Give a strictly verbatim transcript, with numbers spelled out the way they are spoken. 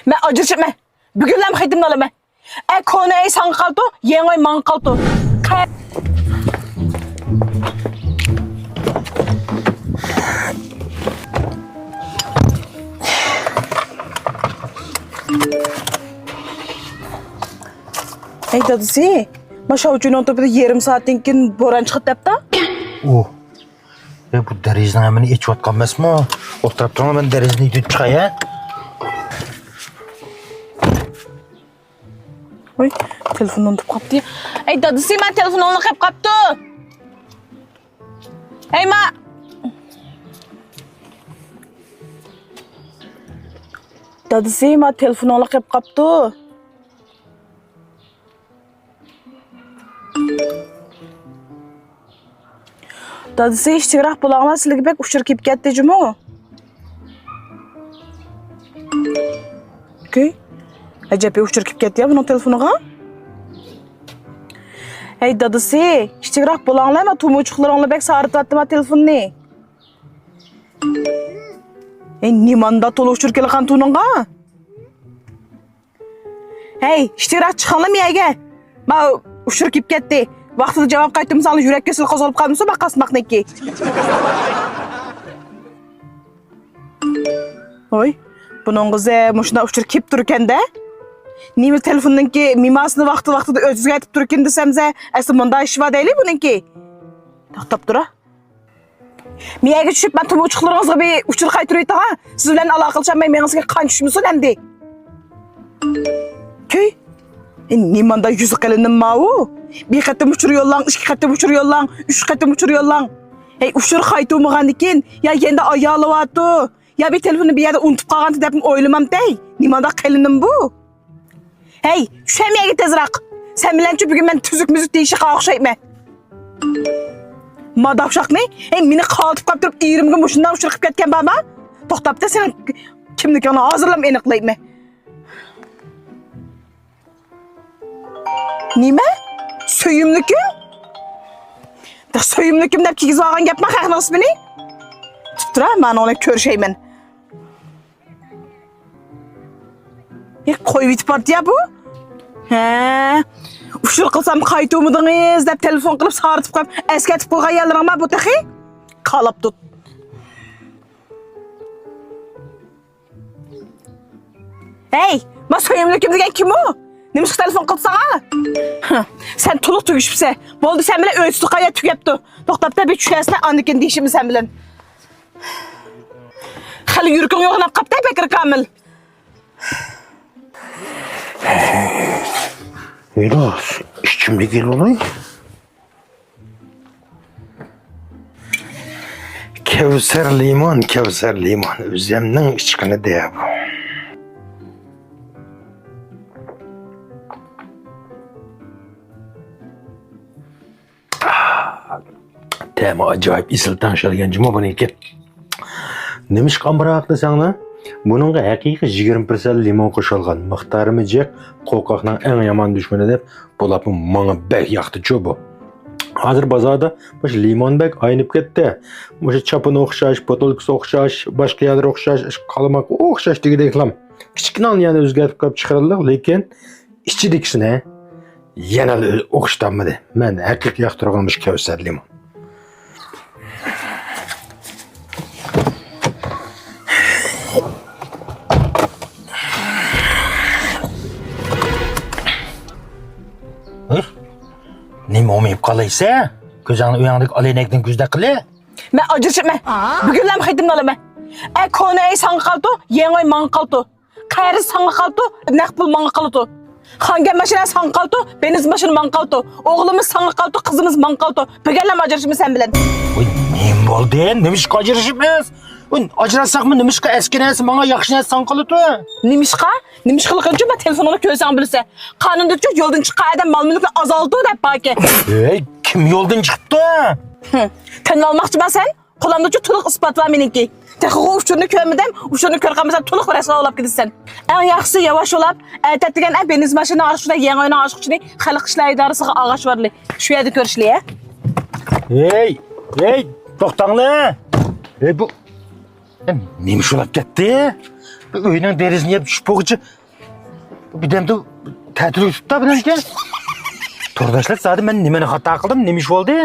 مەن ئاجرىشىمەن. بۈگۈنلەم خېتىمنى ئالىمەن. ئە، كونا ئۆي ساڭا قالدى، يېڭى ئۆي ماڭا قالدى. قە- ھەي، دادىسى، ما شاۋچۈنىڭ تۆپىدە يېرىم سائەتتىن كېيىن بوران چىقىدۇ دەپتۇ. ئۇھ. ئە، بۇ دېرىزىنىڭ ھەممىنى ئېچىۋاتقان ئەمەسمۇ؟ ئولتۇراپ تۇرۇڭ، مەن دېرىزىنى يېپىپ چىقاي، ھە؟ ۋاي، تېلېفوننى ئۇنتۇپ قاپتۇ. ئەي، دادىسى، ما تېلېفونۇڭنى قېپ قاپتۇ. ئەي، ما. دادىسى، ما تېلېفونۇڭلا قېپ قاپتۇ. دادىسى، ئىشتىكراق بولاڭلار، سىلىگە بەك ئۇچۇر كېلىپ كەتتى جۇمۇ. كۈي، ئەجەب بىر ئۇچۇر كېلىپ كەتتى يا بۇنىڭ تېلېفونىغا. ھەي، دادىسى، ئىشتىكراق بولاڭلار، ما تۇمۇچۇقلىرىڭلار بەك سارىتىۋەتتى ما تېلېفوننى. ھەي، نېمانداق تولا ئۇچۇر كېلىۋاتقان تۇنىڭغا؟ ھەي، ئىشتىكراق چىقىڭلار مەيەرگە. ما ئۇچۇر كېلىپ كەتتى. ۋاقتىدا جاۋاب قايتۇرمىساڭلار يۈرەك كېسىلى قوزغىلىپ قالمىسۇن، بەك قاسماقنىڭكى. ھوي، بۇنىڭغا زە مۇشۇنداق ئۇچۇر كېلىپ تۇركەندە. نېمە تېلېفوننىڭكى مېماسىنى ۋاقتى ۋاقتىدا ئۆتكۈزۈۋېتىپ تۇركىن دېسەمزە، ئەسلى مۇنداق ئىش بار دەيلى بۇنىڭكى. توختاپ تۇرا. مەيەرگە چۈشۈپ، مەن تۇمۇچۇقلىرىڭىزغا بىر ئۇچۇر قايتۇرۇۋېتىڭ ھە. سىز بىلەن ئالاقىلىشالماي مېڭىسىگە قان چۈشمىسۇن ئەمدى. تۈي. ئە، نېمانداق يۈزى قېلىنىم ماۋۇ؟ بىر قېتىم ئۇچۇر يوللاڭ، ئىككى قېتىم ئۇچۇر يوللاڭ، ئۈچ قېتىم ئۇچۇر يوللاڭ. ھەي، ئۇچۇر قايتۇرمىغاندىكىن يا يەنە ئايالى بارتۇ، يا بىر تېلېفوننى بىر يەردە ئۇنتۇپ قالغانتى دەپمۇ ئويلىمامتەي. نېمانداق قېلىنىم بۇ؟ ھەي، چۈشەم يەرگە تېزراق. سەن بىلەنچۇ بۈگۈن مەن تۈزۈك-مۈزۈك دېيىشىغا ئوخشايمەن. ماداپشاقنى، ھەي، مېنى قالتىپ قاپ تۇرۇپ ئېرىمگە مۇشۇنداق ئۇچۇر قىلىپ كەتكەن بارما؟ توختاپتە، سېنىڭ كىملىكىڭنى ھازىرلا ئېنىقلايمەن. نېمە؟ سۆيۈملۈكۈم؟ سۆيۈملۈكۈم دەپ كىيگۈزۈۋالغان گەپما خەقنىڭ ئىسمىنى؟ تۇتۇپ تۇرا، مەن ئۇنى كۆرۈشەيمەن. يا، قويۇۋېتىپ بارتى يا بۇ. ھە، ئۇچۇر قىلسام قايتۇرمىدىڭىز دەپ تېلېفون قىلىپ سارىتىپ قويۇپ ئەسكەرتىپ قويغان يەرلىرىڭ بار بۇ تېخى. قالاپ تۇت. ھەي، ما سۆيۈملۈكۈم دېگەن كىم ئۇ؟ نېمىشقا تېلېفون قىلدى ساڭا؟ ھە، سەن تولۇق تۈگىشىپسەن. بولدى، سەن بىلەن ئۆي تۇتۇقى يا تۈگەپتۇ. توختاپتا بىر چۈشەرسىلەر، ئاندىن كېيىن دېيىشىمىز سەن بىلەن. خېلى يۈرىكىڭ يوغىناپ قاپتۇ بەكرى كامىل. ھېلىس، ئىچىملىك ئېلىۋالاي. كەۋسەر لىمون، كەۋسەر لىمون، ئۆزۈمنىڭ ئىچقىنى دە بۇ. تەمى ئاجايىپ ئېسىل تەڭشەلگەن جۇمۇ بۇنىڭكى. نېمىشقا ئامراق دېسەڭلار، بۇنىڭغا ھەقىقىي يىگىرمە پىرسەنت لىمون قوشۇلغان. مىقدارىمۇ جىق، قورقاقنىڭ ئەڭ يامان دۈشمىنى دەپ، بۇلاپمۇ ماڭا بەك ياقتىچۇ بۇ. ھازىر بازاردا مۇشۇ لىمون بەك ئاينىپ كەتتى. مۇشۇ چاپىنى ئوخشاش، بوتۇلكىسى ئوخشاش، باشقا يەرلىرى ئوخشاش، قالماق ئوخشاش دېگۈدەكلام. كىچىككىنىڭنى يەنە ئۆزگەرتىپ قويۇپ چىقىرىلدى، لېكىن ئىچىدىكىسىنى يەنە ئوخشىتالمىدى. مەن ھەقىقىي ياقتۇرغىنىم مۇشۇ كەۋسەر لىمون. ھە؟ نېمە ئومىيىپ قالايسەن؟ كۆزۈڭنى ئۆيۈڭدىكى ئالەينەكتىن كۆزدەك قىلە. مەن ئاجرىشىمەن. بۈگۈنلەم خېتىمنى ئالىمەن. ئە، كونا ئۆي ساڭا قالىدۇ، يېڭى ئۆي ماڭا قالىدۇ. قەرز ساڭا قالىدۇ، نەق پۇل ماڭا قالىدۇ. خانگەن ماشىنا ساڭا قالىدۇ، بېنزىن ماشىنا ماڭا قالىدۇ. ئوغلىمىز ساڭا قالىدۇ، قىزىمىز ماڭا قالىدۇ. بۈگۈنلەم ئاجرىشىمىز سەن بىلەن. ۋاي، نېمە بولدى؟ نېمىشقا ئاجرىشىمىز؟ ۋاي، ئاجراشساقمۇ نېمىشقا ئەسكى نەرسە ماڭا، ياخشى نەرسە ساڭا قالىدۇ؟ نېمىشقا؟ نېمىشقىلىقىنچۇ، ما تېلېفونۇڭنى كۆرسەڭ بىلىسەن. قانۇندىچۇ يولدىن چىققان ئادەم مال-مۈلۈكنى ئازالىدۇ دەپ باركەن. ھەي، كىم يولدىن چىقىپتۇ؟ ھىم، تىنىۋالماقچىما سەن؟ قولۇمدىچۇ تولۇق ئىسپات بار مېنىڭكى. تېخىغۇ ئۇچۇرنى كۆرمىدىم، ئۇچۇرنى كۆرۈپ قالمىسام تولۇق رەسۋا بولاپ كېتىسەن. ئەڭ ياخشىسى ياۋاش بولاپ، ئەتە دېگەن ئە بېنزىن ماشىنىنىڭ ئاچقۇچىنى، خەلق ئىشلار ئىدارىسىغا ئاغاچ بارلى. شۇ يەردە كۆرۈشلى، ھە؟ ھەي، ھەي، توختاڭلار! ھەي، بۇ نېمە شۇلاپ كەتتى؟ ئۆينىڭ دېرىزىنى يەپ چۈشۈپ بولغۇچە بىردەمدە تەتۈر ئۆتۈپتۇ بىلەنكى. تورداشلار زادى مەن نېمىنى خاتا قىلدىم، نېمە ئىش بولدى؟